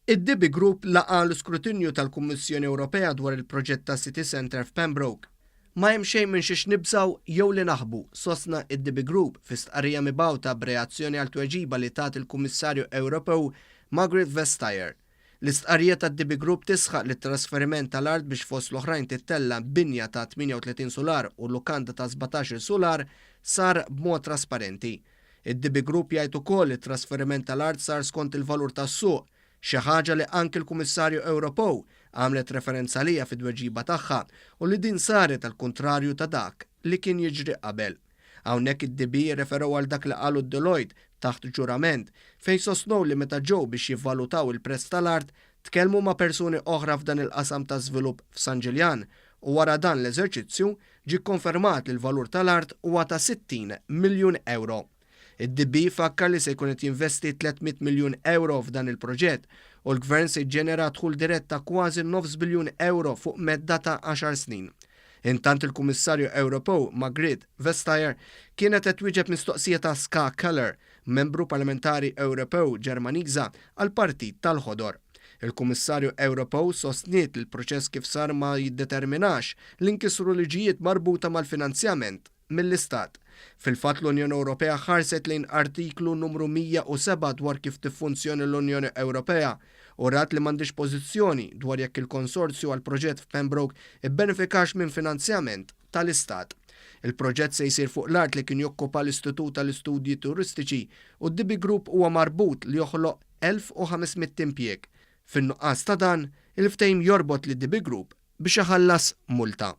Id-DB Group laqa' l-iskrutinju tal-Kummissjoni Ewropea dwar il-proġett ta' City Centre f'Pembroke. Ma hemm xejn minn xiex nibżgħu jew li naħbu, sostna id-DB Group fi stqarrija mibgħuta b'reazzjoni għal tweġiba li tat il-Kummissarju Ewropew Margrethe Vestager. L-istqarrija tad-DB Group tisħaq li t-trasferiment tal-art biex fost l-oħrajn tittella binja ta' 38 solar u lukanda ta' 17 solar sar b'mod trasparenti. Id-DB Group jgħid ukoll li t-trasferiment tal-art sar skont il-valur tas-suq, xi ħaġa li anki l-Kummissarju Ewropew għamlet referenza għaliha fid-tweġiba tagħha u li din saret al kontrarju ta' dak li kien jiġri qabel. Hawnhekk id-DB referew għal dak li qalu Deloitte taħt ġurament fejn sostnew li meta ġew biex jivvalutaw il-prezz tal-art tkellmu ma' persuni oħra f'dan il-qasam ta' żvilupp f'San Ġiljan u wara dan l-eżerċizzju ġie konfermat li l-valur tal-art huwa ta' 60 miljun euro. Id-DB fakkar li se jkun qed jinvesti 300 miljun euro f'dan il-proġett u l-gvern se jġenera dħul dirett ta' kważi 9 biljun euro fuq medda ta' 10 snin. Intant, il-Kummissarju Ewropew Margrethe Vestager kienet qed twieġeb mistoqsija ta' Ska Keller, membru parlamentari Ewropew Ġermaniża għall-Partit tal-Ħodor. Il-Kummissarju Ewropew sostniet li l-proċess kif sar ma jiddeterminax li nkisru liġijiet marbuta mal-finanzjament mill-Istat. Fil-fatt, l-Unjoni Ewropea ħarset lejn artiklu numru 107 dwar kif tiffunzjoni l-Unjoni Ewropea u rat li m'għandhiex pożizzjoni dwar jekk il-konsorzju għal proġett f'Pembroke ibbenefikax minn finanzjament tal-Istat. Il-proġett se jsir fuq l-art li kien jokkupa l-Istitut tal-Istudji Turistiċi u d-DB Group huwa marbut li joħloq 1500 impjieg. Fin-nuqqas ta' dan, il-ftehim jorbot lid-DB Group biex iħallas multa.